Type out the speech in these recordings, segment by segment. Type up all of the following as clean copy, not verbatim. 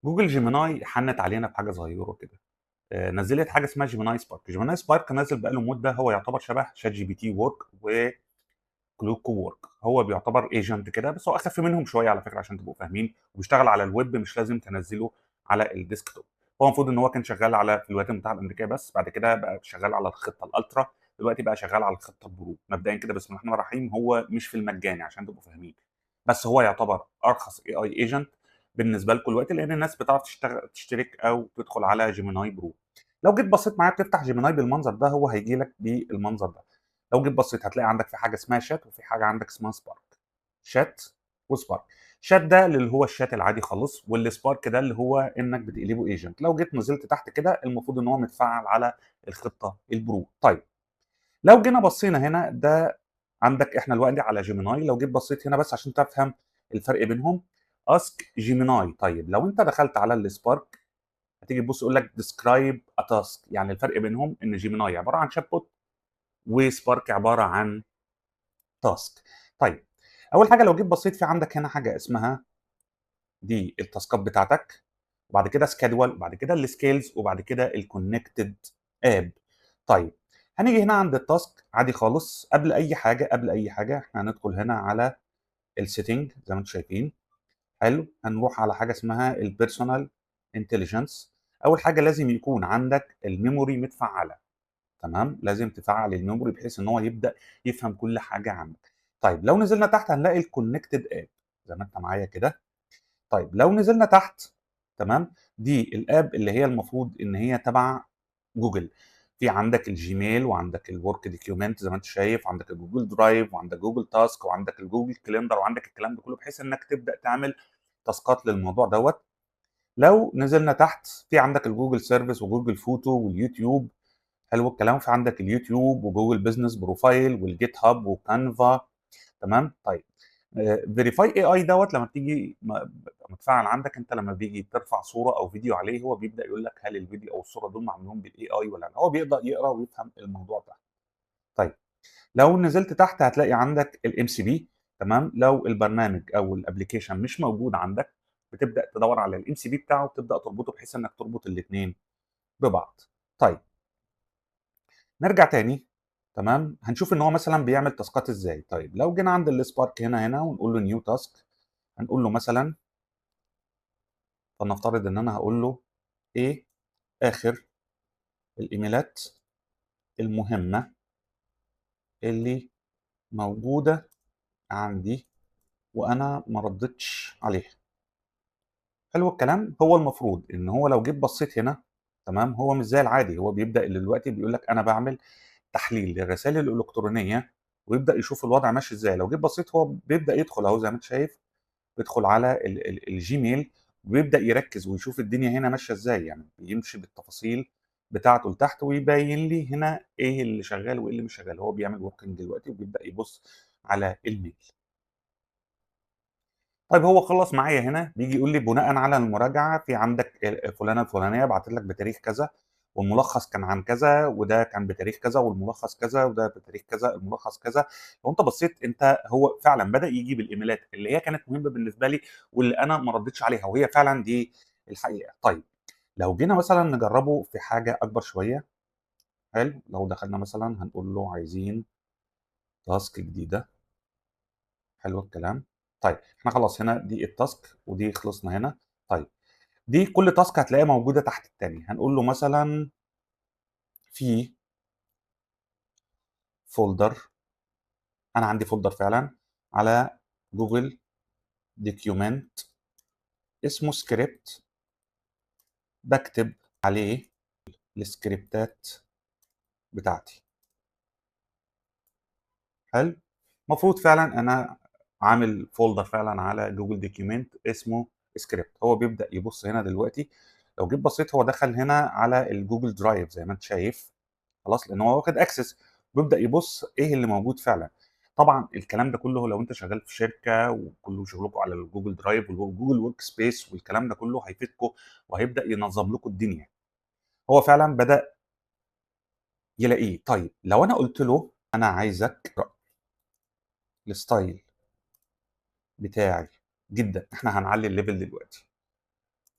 Google Gemini حنت علينا بحاجة صغيرة كده. نزلت حاجة اسمها Gemini Spark. Gemini Spark نزل بقاله مده، هو يعتبر شبه ChatGPT Work و Claude Cowork، هو بيعتبر agent كده بس هو اخف منهم شوية على فكرة عشان تبقوا فاهمين، وبيشتغل على الويب، مش لازم تنزله على ال desktop. هو المفروض ان هو كان شغال على في الولايات المتحدة الامريكية بس، بعد كده بقى شغال على الخطة ال Ultra، دلوقتي بقى شغال على الخطة ال Pro. مبدئيا كده بسم الله الرحمن الرحيم، هو مش في المجاني عشان تبقوا فاهمين، بس هو يعتبر ارخص AI agent بالنسبة لكم دلوقتي، لان الناس بتعرف تشتغل تشترك او تدخل على Gemini Pro. لو جيت بصيت معايا بتفتح Gemini بالمنظر ده، هو هيجي لك بالمنظر ده. لو جيت بصيت هتلاقي عندك في حاجة اسمها شات، وفي حاجة عندك اسمها Spark. Chat و Spark. Chat ده اللي هو الشات العادي خالص، وال Spark ده اللي هو انك بتقلبه agent. لو جيت نزلت تحت كده المفروض ان هو متفعل على الخطة ال Pro. طيب لو جينا بصينا هنا، ده عندك احنا دلوقتي على Gemini. لو جيت بصيت هنا بس عشان تفهم الفرق بينهم، ask Gemini. طيب لو انت دخلت على ال Spark هتيجي تبص يقول لك describe a task. يعني الفرق بينهم ان Gemini عبارة عن chatbot و Spark عبارة عن task. طيب اول حاجة لو جيت بصيت في عندك هنا حاجة اسمها دي ال task ات بتاعتك، وبعد كده schedule، وبعد كده ال skills، وبعد كده ال connected app. طيب هنيجي هنا عند ال task عادي خالص. قبل اي حاجه احنا هندخل هنا على ال setting زي ما انتم شايفين. حلو، هنروح على حاجة اسمها ال personal intelligence. اول حاجة لازم يكون عندك ال memory متفعله، تمام؟ لازم تفعل ال memory بحيث ان هو يبدا يفهم كل حاجة عندك. طيب لو نزلنا تحت هنلاقي ال connected app زي ما انت معايا كده. طيب لو نزلنا تحت، تمام، دي ال app اللي هي المفروض ان هي تبع جوجل. في عندك ال Gmail، وعندك ال work document زي ما انت شايف، وعندك ال Google Drive، وعندك Google Task، وعندك ال Google Calendar، وعندك الكلام ده كله، بحيث انك تبدا تعمل task ات للموضوع دوت. لو نزلنا تحت في عندك ال Google Service و Google Photo واليوتيوب. حلو الكلام. في عندك ال YouTube و Google Business Profile وال GitHub و Canva، تمام. طيب Verify AI دوت لما بتيجي متفعل عندك انت، لما بيجي ترفع صوره او فيديو عليه هو بيبدا يقول لك هل الفيديو او الصورة دول معمولين بال AI ولا لا، هو بيقدر يقرا ويفهم الموضوع ده. طيب لو نزلت تحت هتلاقي عندك ال MCP، تمام. لو البرنامج او ال application مش موجود عندك بتبدا تدور على ال MCP بتاعه وتبدا تربطه بحيث انك تربط الاثنين ببعض. طيب نرجع تاني، تمام، هنشوف ان هو مثلا بيعمل task ات ازاي. طيب لو جينا عند ال Spark هنا ونقول له new task، هنقول له مثلا، فلنفترض ان انا هقول له ايه اخر الايميلات المهمة اللي موجودة عندي وانا ما ردتش عليها. حلو الكلام. هو المفروض ان هو لو جيت بصيت هنا، تمام، هو مش زي العادي، هو بيبدا دلوقتي بيقول لك انا بعمل تحليل للرسائل الالكترونية ويبدا يشوف الوضع ماشي ازاي. لو جيت بصيت هو بيبدا يدخل اهو زي ما انت شايف، بيدخل على ال Gmail وبيبدا يركز ويشوف الدنيا هنا ماشية ازاي، يعني بيمشي بالتفاصيل بتاعته لتحت ويبين لي هنا ايه اللي شغال وايه اللي مش شغال. هو بيعمل working دلوقتي وبيبدا يبص على ال mail. طيب هو خلص معايا هنا، بيجي يقول لي بناء على المراجعة في عندك فلانه الفلانية بعتت لك بتاريخ كذا، والملخص كان عن كذا، وده كان بتاريخ كذا والملخص كذا، وده بتاريخ كذا الملخص كذا. لو انت بصيت انت هو فعلا بدا يجيب الايميلات اللي هي كانت مهمة بالنسبة لي واللي انا ما ردتش عليها، وهي فعلا دي الحقيقة. طيب لو جينا مثلا نجربه في حاجة اكبر شوية. حلو، لو دخلنا مثلا هنقول له عايزين task جديده. حلو الكلام. طيب احنا خلاص هنا دي ال task ودي خلصنا هنا. طيب دي كل task هتلاقيها موجودة تحت الثانية. هنقول له مثلا في folder، انا عندي folder فعلا على Google document اسمه سكريبت، بكتب عليه السكريبتات بتاعتي. حلو، المفروض فعلا انا عامل folder فعلا على Google document اسمه سكريبت. هو بيبدا يبص هنا دلوقتي. لو جيت بصيت هو دخل هنا على ال Google Drive زي ما انت شايف، خلاص، لان هو واخد access، بيبدا يبص ايه اللي موجود فعلا. طبعا الكلام ده كله لو انت شغال في شركة وكله شغلكم على ال Google Drive وال Google Workspace والكلام ده كله هيفيدكم وهيبدا ينظم لكم الدنيا. هو فعلا بدا يلاقيه. طيب لو انا قلت له انا عايزك ال style بتاعي جدا، احنا هنعلي ال level دلوقتي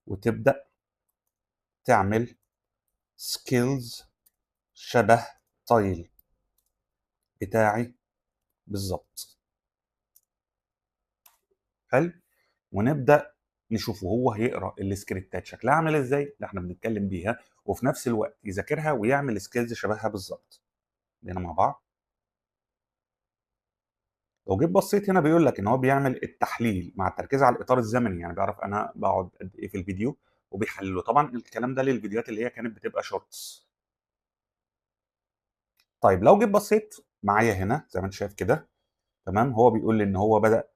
وتبدا تعمل skills شبه style بتاعي بالظبط. حلو، ونبدا نشوفه هو هيقرا السكريبتات شكلها عامل ازاي اللي احنا بنتكلم بيها، وفي نفس الوقت يذاكرها ويعمل skills شبهها بالظبط. خلينا مع بعض. لو جيت بصيت هنا بيقول لك ان هو بيعمل التحليل مع التركيز على الاطار الزمني، يعني بيعرف انا بقعد قد ايه في الفيديو وبيحلله. طبعا الكلام ده للفيديوهات اللي هي كانت بتبقى shorts. طيب لو جيت بصيت معايا هنا زي ما انت شايف كده، تمام، هو بيقول لي ان هو بدأ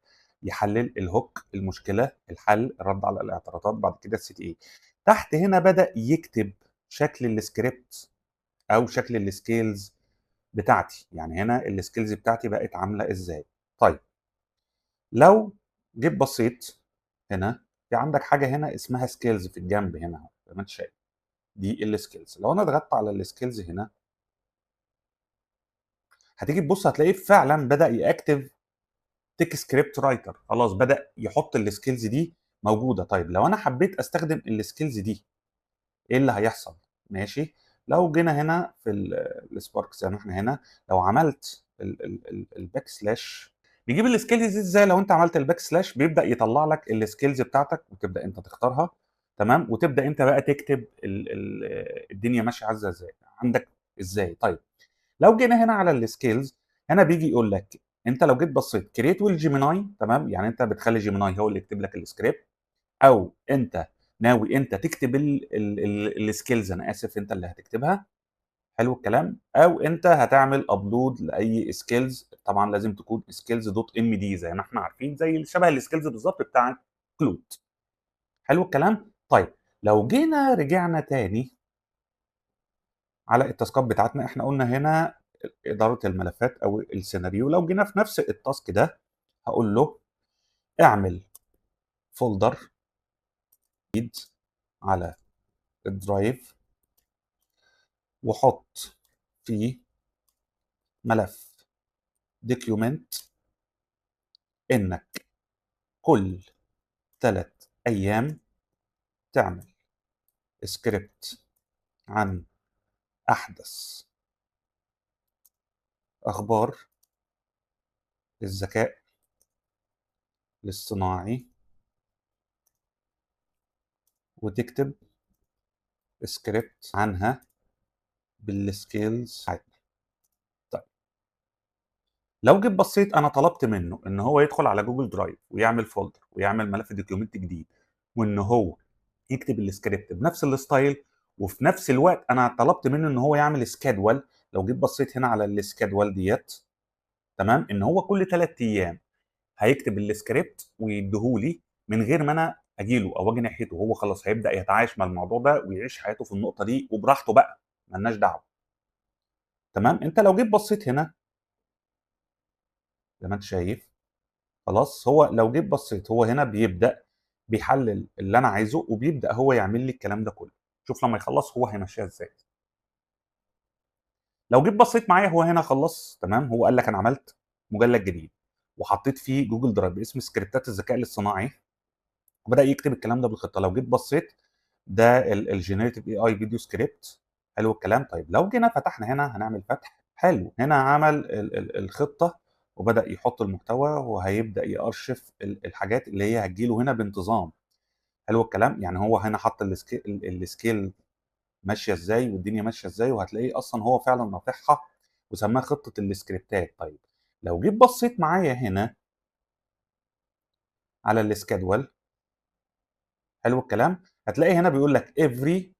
يحلل ال hook، المشكلة، الحل، الرد على الاعتراضات، بعد كده ال CTA. تحت هنا بدأ يكتب شكل السكريبت او شكل ال skills بتاعتي، يعني هنا ال skills بتاعتي بقت عامله ازاي. طيب لو جيت بصيت هنا في عندك حاجة هنا اسمها skills في الجنب هنا اهو زي ما انت شايف، دي ال skills. لو انا ضغطت على ال skills هنا هتيجي تبص هتلاقيه فعلا بدا ي activate tech script writer، خلاص بدا يحط ال skills دي موجودة. طيب لو انا حبيت استخدم ال skills دي ايه اللي هيحصل؟ ماشي، لو جينا هنا في ال Spark زي ما احنا هنا، لو عملت ال backslash بيجيب ال skills دي ازاي؟ لو انت عملت ال backslash بيبدا يطلع لك ال skills بتاعتك وتبدا انت تختارها، تمام، وتبدا انت بقى تكتب الدنيا ماشية عايزه ازاي عندك ازاي. طيب لو جينا هنا على ال skills هنا بيجي يقول لك انت لو جيت بصيت create with Gemini، تمام، يعني انت بتخلي Gemini هو اللي يكتب لك السكريبت، او انت ناوي انت تكتب ال skills، انا اسف، انت اللي هتكتبها. حلو الكلام. او انت هتعمل upload لاي skills، طبعا لازم تكون skills dot md زي ما احنا عارفين، زي شبه ال skills بالظبط بتاعت Claude. حلو الكلام. طيب لو جينا رجعنا تاني على ال task ات بتاعتنا، احنا قلنا هنا ادارة الملفات او السيناريو. لو جينا في نفس ال task ده هقول له اعمل folder جديد على ال Drive وحط فيه ملف document انك كل 3 ايام تعمل سكريبت عن احدث اخبار الذكاء الاصطناعي وتكتب سكريبت عنها بال skills بتاعتنا. طيب لو جيت بصيت انا طلبت منه ان هو يدخل على Google Drive ويعمل folder ويعمل ملف document جديد، وان هو يكتب السكريبت بنفس ال style، وفي نفس الوقت انا طلبت منه ان هو يعمل schedule. لو جيت بصيت هنا على ال schedule ديت، تمام، ان هو كل 3 ايام هيكتب السكريبت ويديهولي من غير ما انا اجيله او اجي ناحيته، هو خلاص هيبدا يتعايش مع الموضوع ده ويعيش حياته في النقطة دي وبراحته بقى، ملناش دعوه. تمام. انت لو جيت بصيت هنا زي ما انت شايف، خلاص هو لو جيت بصيت هو هنا بيبدا بيحلل اللي انا عايزه وبيبدا هو يعمل لي الكلام ده كله. شوف لما يخلص هو هيمشيها ازاي. لو جيت بصيت معايا هو هنا خلص، تمام، هو قال لك انا عملت مجلد جديد وحطيت فيه Google Drive باسم سكريبتات الذكاء الاصطناعي، وبدا يكتب الكلام ده بالخطة. لو جيت بصيت ده ال generative AI video script. حلو الكلام. طيب لو جينا فتحنا هنا هنعمل فتح. حلو، هنا عمل الخطة وبدا يحط المحتوى وهيبدا يارشف الحاجات اللي هي هتجيله هنا بانتظام. حلو الكلام. يعني هو هنا حط ال skill ماشية ازاي والدنيا ماشية ازاي، وهتلاقيه اصلا هو فعلا رافعها وسماها خطه السكريبتات. طيب لو جيت بصيت معايا هنا على ال schedule، حلو الكلام، هتلاقي هنا بيقول لك every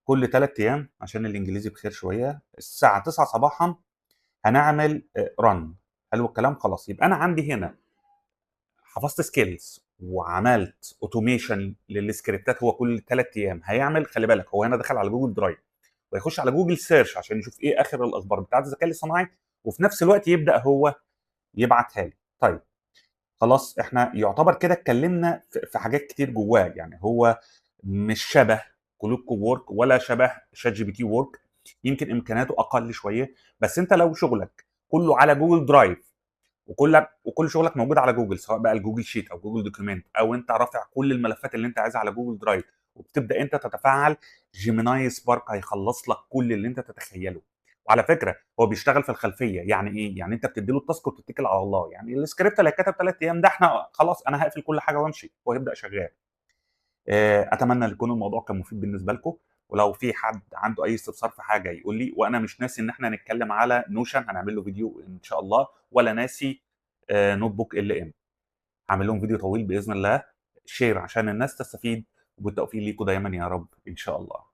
كل 3 ايام، عشان الانجليزي بخير شوية، الساعة 9 صباحا هنعمل run. حلو الكلام. خلاص يبقى انا عندي هنا حفظت skills وعملت automation للسكريبتات. هو كل 3 ايام هيعمل، خلي بالك هو هنا دخل على Google Drive ويخش على Google search عشان يشوف ايه اخر الاخبار بتاعت الذكاء الاصطناعي، وفي نفس الوقت يبدا هو يبعتها لي. طيب خلاص احنا يعتبر كده اتكلمنا في حاجات كتير جواه. يعني هو مش شبه Claude Cowork ولا شبه ChatGPT Work، يمكن امكانياته اقل شوية، بس انت لو شغلك كله على Google Drive وكل شغلك موجود على جوجل، سواء بقى ال Google Sheet او Google Document، او انت رافع كل الملفات اللي انت عايزها على Google Drive وبتبدا انت تتفاعل. Gemini Spark هيخلص لك كل اللي انت تتخيله. وعلى فكرة هو بيشتغل في الخلفية، يعني ايه؟ يعني انت بتدي له ال task وبتتكل على الله. يعني السكريبت اللي اتكتب 3 ايام ده احنا خلاص انا هقفل كل حاجة وامشي، هو هيبدا شغال. اتمنى ان يكون الموضوع كان مفيد بالنسبة لكم، ولو في حد عنده اي استفسار في حاجة يقول لي. وانا مش ناسي ان احنا نتكلم على Notion، هنعمل له فيديو ان شاء الله، ولا ناسي NotebookLM، هعمل لهم فيديو طويل باذن الله. share عشان الناس تستفيد، وبالتوفيق ليكم دايما يا رب ان شاء الله.